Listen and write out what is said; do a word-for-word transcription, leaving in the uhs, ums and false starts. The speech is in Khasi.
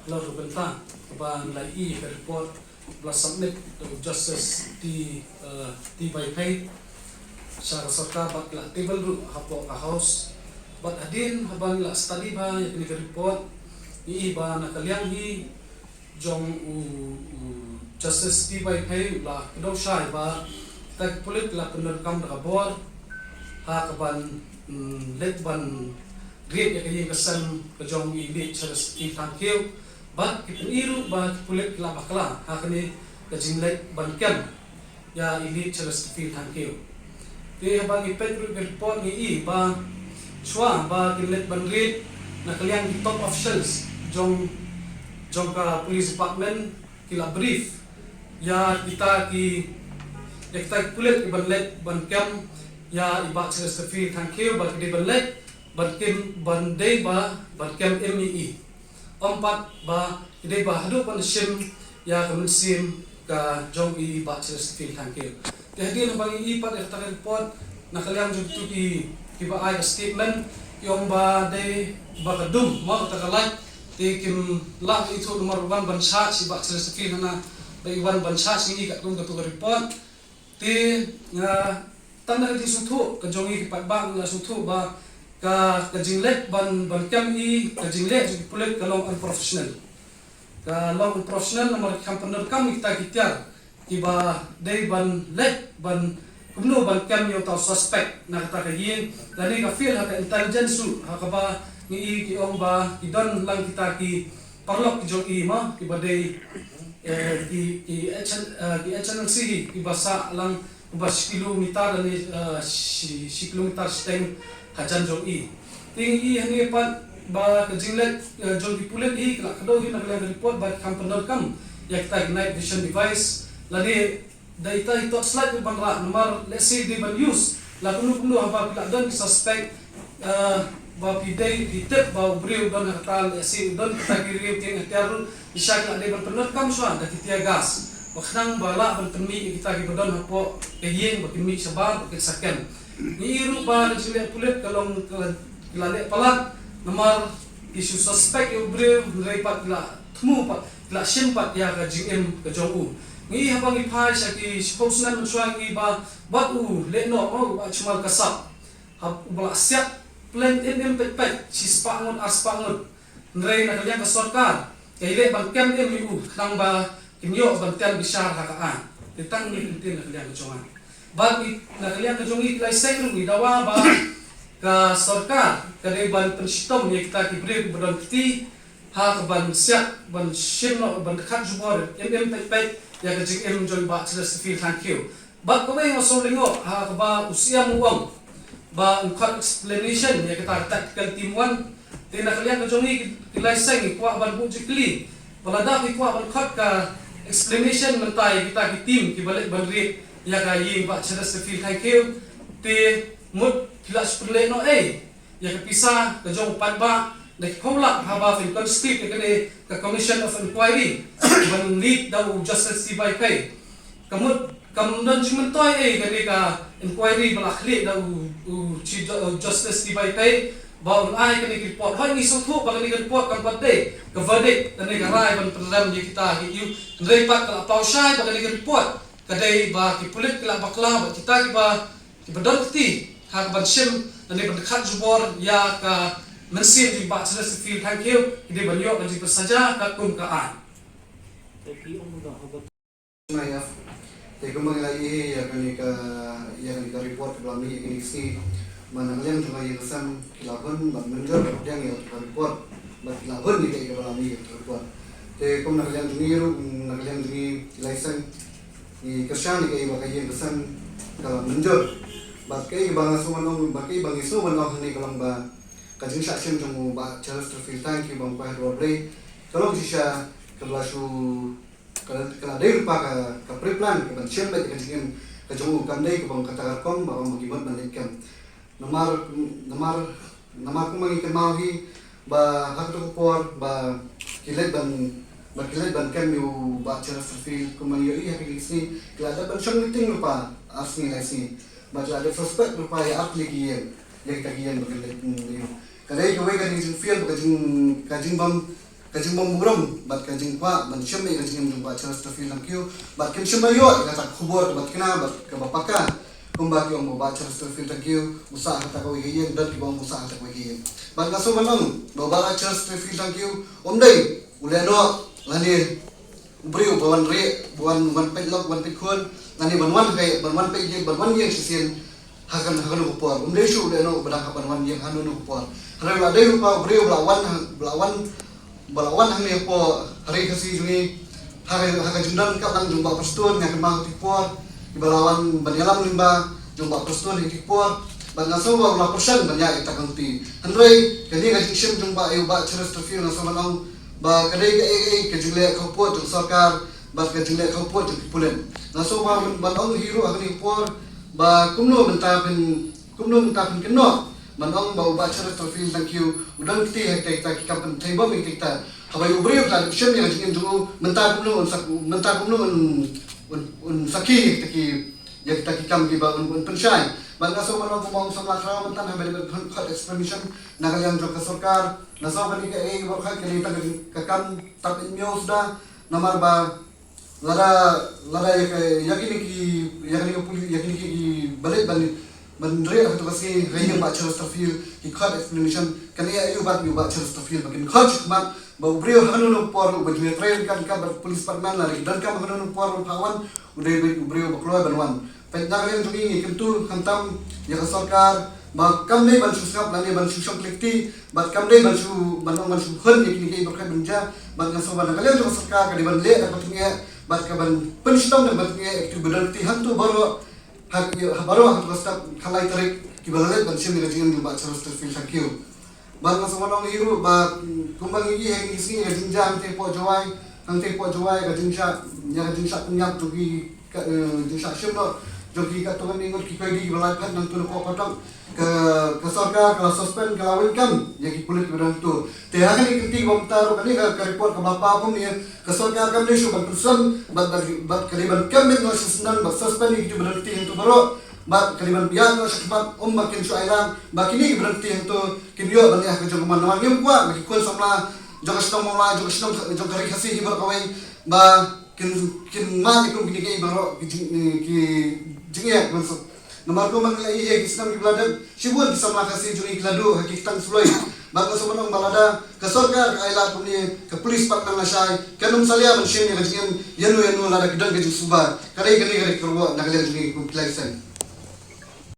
Halor ka bynta kaba ngi la ïohi ka report ba la submit da u Justice T, eh, T Vaiphei sha ka sorkar bad ka la table ruh hapoh ka House. Bad hadien haba ngi la study bha ïa kane ka report, ngi ïohi ba na ka liang hi jong u, u Justice T Vaiphei u la kdew shai ba kita ki pulit la pyndonkam da ka bor ha kaban, mm, leit ban raid ïa ka ïing ka sem ka jong i Late Charles Stephens Thangkhiew. Bad ki pyni ruh ba ki pulit ki la bakla ha kane ka jingleit ban kem ïa i Late Charles Stephens Thangkhiew. Te haba ngi peit ruh ka report ngi ïohi ba shuwa ba kin leit ban raid, na ka liang ki top officials jong, jong ka police department ki la brief ïa kita ki, ïa kita ki pulit ki ban leit ban kem ïa i Bah Charles Stephens Thangkhiew ba ki dei ban leit ban kem, ban dei ba ban kem im ïa i. Ym pat ba ki dei ba haduh ban shim ïa ka mynsiem ka jong i Bah Charles Stephens Thangkhiew. Te hadien ba ngi ïohi pat ïa kata ka report na ka liang jong kito ki, kiba ai ka statement, ki ong ba dei ba ka dum mo kata ka light, te kim lah ban ithuh namar ba wan ban charge i Bah Charles Stephens hana, ba i wan ban charge ngi katkum kato ka report. Te nga tang da ka jingsngewthuh ka jong ngi ki paidbah, nga sngewthuh ba ka, ka jingleh ban, ban kem i, ka jingleh jong ki pulit ka long unprofessional. Ka long unprofessional namar ki kham pyndonkam ïa kita ki tiar kiba dei ban leh ban kumno ban kem ïa uta u suspect na kata ka ïing. Lane ka fail ha ka intelligence ruh, ha kaba ngi ïohi ki ong ba ki don lang kita ki paralok ki jong i mo, kiba dei, eh, ki, ki H N, eh, ki H N L C hi, kiba sah lang kumba shi kilometer lane, eh, shi, shi kilometer shiteng hajan jong i. Te ngi ïohi hangne pat ba ka jingleh, eh, jong ki pulit hi ka la kdew hi na ka liang ka report ba ki kham pyndonkam ïa kita ki night vision device lane da ita i torchlight ban rah namar lehse dei ban use la kumno kumno haba ki la don ki suspect, eh, ba phi dei phi tip ba u briew u don ha kata, lehse u don kita ki riew kieng hatiar ruh, shisha ki la dei ban pyndonkam shuwa da ki tear gas ba khnang ba lah ban pynmih ïa kita kiba don hapoh ka ïing ba kin mih shabar ba kin sa kem. Ngi ïohi ruh ba ka jingleh pulit ka long ka la, ka la leh palat namar ki shu suspect ïa u briew, hynrei pat ki la thmu pat, ki la shim pat ïa ka jingim ka jong u. Ngi ïohi haba ngi phai sha ki shiphew snem mynshuwa ngi ïohi ba wat u lehnoh u Bah Jhumal Kassap, haba u la siat pynlong im im peit peit, shispah ngut arspah ngut. Hynrei na ka liang ka sorkar ka ïaleh ban kem im ïa u khnang ba kin ïoh ban tian bishar ha ka aiñ. Te tang ngi kyntien na ka liang ka jong nga. Bad ngi, na ka liang ka jong ngi ki lai seng ruh ngi dawa ba ka sorkar ka dei ban pynshitom ïa kita ki briew kiba don kti ha kaban siat, ban shim noh, ban dkhat jubor im im peit peit ïa ka jingim jong i Bah Charles Stephens Thangkhiew. Bad kawei nga sngewlyngngoh ha kaba u Syiemlieh u ong ba un khot explanation ïa kata ka tactical team one. Te na ka liang ka jong ngi ki lai seng ngi kwah ban buh jingkylli ba lada phi kwah ban khot ka explanation mynta ïa kita ki team kiba leit ban raid ïa ka ïing Bah Charles Stephens Thangkhiew, te mut phi la shu pynlehnoh ei ïa ka pisa ka jong u paidbah da ki phew lak haba phin constitute ïa kane ka Commission of Inquiry ban lead da u Justice T Vaiphei. Ka mut kam don jingmyntoi ei kane ka inquiry ba la khlieh da u, u Chief Ju-, u Justice T Vaiphei ba un ai kane ka report. Hooid ngi sngewthuh ba kane ka report kam pat dei ka verdict, kane ka rai ban pynrem ïa kita ki ïing. Hynrei pat ka la paw shai ba kane ka report ka dei ba ki pulit ki la bakla, ba kita kiba, kiba don kti ha kaban shim lane ban dkhat jubor ïa ka mynsiem jong i Bah Charles Stephens Thangkhiew ki dei ban ïoh ka jingpynsaja katkum ka aiñ. Te kumba ngi la ïohi ïa kane ka, ïa kane ka report kaba la mih ïa kine ki sngi, ba na ka liang jong ka ïing ka sem ki la hun ban mynjur ban pdiang ïa ka report, bad ki la hun ïa kaei kaba la mih ïa ka report. Te kum na ka liang jong ngi ruh, na ka liang jong ngi ki lai seng, ngi kyrshan ïa kaei ba ka ïing ka sem ka la mynjur. Bad kaei ba nga sngew ban ong, bad kaei ba ngi sngew ban ong hangne ka long ba ka jingshah shim jong u Bah Charles Stephens Thangkhiew ba un poi ha dorbar Blei ka long shisha kaba la shu, ka, ka la dei lypa ka, ka pre-plan kaban shim beit ïa ka jingim ka jong u, kam dei kaba ong kata ka rukom ba ong ba ki mut ban leit kem. Namar, namar, namar kumba ngi kynmaw hi ba ha kato ka por ba ki leit ban, ba ki leit ban kem ïa u Bah Charles Stephens, kumba ngi ïohi ha kine ki sngi ki la dep ban shong meeting lypa ar sngi lai sngi, ba ki la dep suspect lypa ïa ar tylli ki ïing, ïa kita ki ïing ba ki leit, mm, ïa u. Ka dei kawei ka jingfail, ka jing, ka jingbym ka jingbym burom bad ka jingkwah ban shim ïa ka jingim jong Bah Chesterfield Thangkhiew, bad kim shym la ïoh ïa kata ka khubor kaba thikna bad kaba paka. Kumba ki ong, Bah Chesterfield Thangkhiew u sah ha kata kawei ka ïing, don kiba ong u sah ha kata kawei ka ïing. Bad nga sngewbha ban ong ba Bah Chesterfield Thangkhiew um dei u lehnoh lane u briew ba wan rieh, ba wan, wan peit lok, wan peit khun, lane ban wan peit, ban wan peit ïing, ban wan ïing shisien ha kan, ha kano ka por. Um dei shuh u lehnoh ba dang hap ban wan ïing ha kano ka por. Hynrei u la dei ruh u briew ba la wan, ba la wan, ba la wan hangne hapoh Ri Khasi jong ngi ha ka, ha ka jingdon katba jong Bah Prestone, nga kynmaw ha kata ka por kiba la wan ban ïalam lyngba jong Bah Prestone ha kata ka por. Bad nga sngewbha ba u la pyrshang ban ïaid ïa kata ka lynti. Hynrei kane ka jingshim jong Bah, ïa u Bah Chesterfield, nga sngewbha ban ong ba ka dei kaei kaei ka jingleh khawpud jong sorkar bad ka jingleh khawpud jong ki pulit. Nga sngewbha ban, ban ong hi ruh ha kane ka por ba kumno mynta phin, kumno mynta phin kynnoh ban ong ba u Bah Chesterfield Thangkhiew u don kti ha kita, kita ki kam pynthei bom ha kita, kita. Haba ïa u briew ka la dep shim ïa ka jingim jong u, mynta kumno un sak-, mynta kumno un, un, un sakhi ïa kita ki, ïa kita ki kam kiba un, un pynshai. Bad nga sngewbha ban ong kumba u samla khraw mynta, haba dei ban khot examination na ka liang jong ka sorkar, nga sngewbha ban ong kaei baroh ka dei tang ka kam tap in miaw suda. Namar ba lada, lada ïa ka, ïa kine ki, ïa kine ki puli-, ïa kine ki, ki ba leit ban, ban rieh ha kata ka sngi ha ïing Bah Chesterfield ki khot examination, kan ïa ïoh bat ïa u Bah Chesterfield ba kin khot shi khmat ba u briew ha kano kano ka por ruh ba ju ïatrei ryngkat ryngkat bad police department, lada ki donkam ha kano kano ka por ban phah wan, u dei u briew ba kloi ban wan. Peit, na ka liang jong ngi ngi kyntu khamtam ïa ka sorkar ba kam dei ban shu sngap lane ban shu shong khleh kti, bad kam dei ban shu, ban ong ban shu hun ïa kine kiei ba khreh ban jia. Bad nga sngewbha na ka liang jong ka sorkar ka dei ban leh da kaba tyngeh bad ka ban pynshitom da kaba tyngeh ïa kito ba don kti hangto baroh, ha, ha baroh hangto ka step khatlai tarik kiba la leit ban shim ïa ka jingim jong Bah Chesterfield Thangkhiew. Bad nga sngewbha ban ong hi ruh ba, mm, kumba ngi ïohi ha kine ki sngi ka jingjia hangtei hapoh Jowai, hangtei hapoh Jowai ka jingshah, ïa ka jingshah pynïap jong ki, ka, eh, jingshah shim noh jong ki katto katne ngut ki koidi kiba la phet nangto napoh Patok. Ka, ka sorkar ka la suspend, ka la weng kam ïa ki pulit kiba don hangto. Te ha kane ka kynti kaba mynta ruh, kane ka, ka report kaba la paw kumne, ka sorkar kam dei shuh ban pynsan bad, bad, bad ka dei ban kem beit noh shisyndon bad suspend ïa kito ba don kti hangto baroh. Bad ka dei ban pynïaid noh shakhmat, ym ba kin shu ailad ba kine kiba don kti hangto kin ïoh ban leit ha ka jong ka mon. Namar ngim kwah ba ki khun samla jong ka shnong Mawlai, jong ka shnong, jong ka Ri Khasi hi baroh kawei ba kin, kin mad ïa kum kine kiei baroh ki jing, ki jingeh. Namar kumba ngi la ïohi ha ki snem kiba la dep, shibun ki samla Khasi jong ngi ki la duh ha ki kyrteng suloi. Bad nga sngewbha ban ong ba lada ka sorkar ka ailad kumne, ka police pat nang lashai kan ym salia ban shim ïa ka jingim ïano ïano lada ki don ka jingsuba. Ka dei kane ka dei ka kyrwoh na ka liang jong ngi kum ki lai seng.